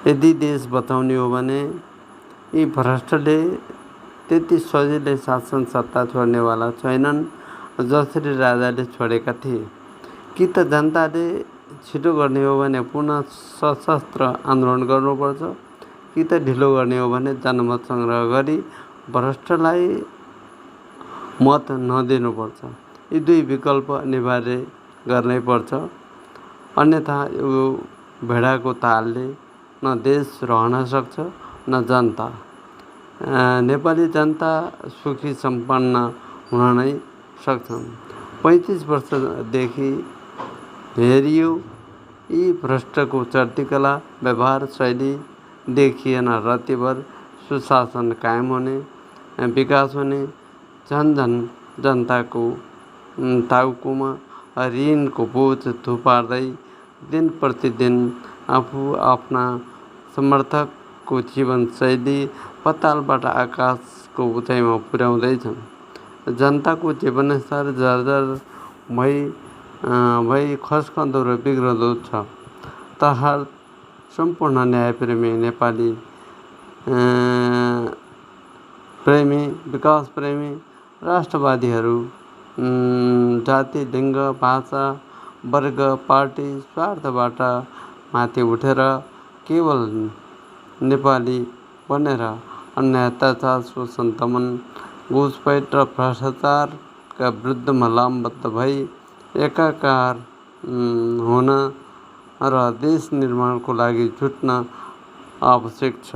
यदि देश बचाउने हो भने यी भ्रष्टले त्यति सजिलै शासन सत्ता छोड्नेवाला छैनन् जसरी राजाले छोडेका थिए। कि त जनताले छिटो गर्ने हो भने पुनः सशस्त्र आन्दोलन गर्नुपर्छ, कि त ढिलो गर्ने हो भने जनमत सङ्ग्रह गरी भ्रष्टलाई मत नदिनुपर्छ। यी दुई विकल्प अनिवार्य गर्नै पर्छ, अन्यथा यो भेडाको तालले न देश रहन सक्छ न जनता। नेपाली जनता सुखी सम्पन्न हुन नै सक्छन्। 35 वर्षदेखि हेरियो यी भ्रष्टको चर्तीकला व्यवहार शैली देखिएन। रतिभर सुशासन कायम हुने, विकास हुने, झन जनताको टाउकोमा ऋणको बोझ थुपार्दै दिन प्रतिदिन आफू आफ्ना समर्थकको जीवनशैली पातालबाट आकाशको उचाइमा पुर्याउँदैछन्। जनताको जीवनस्तर जर्जर भई खस्कँदो र बिग्रँदो छ। तहार सम्पूर्ण न्यायप्रेमी नेपाली प्रेमी, विकास प्रेमी, राष्ट्रवादीहरू जाति, लिङ्ग, भाषा, वर्ग, पार्टी, स्वार्थबाट माथि उठेर केवल नेपाली बनेर अन्य अत्याचार, शोषण, दमन, घुसपैठ र भ्रष्टाचारका विरुद्धमा लामबद्ध भई एकाकार हुन र देश निर्माणको लागि जुट्न आवश्यक छ।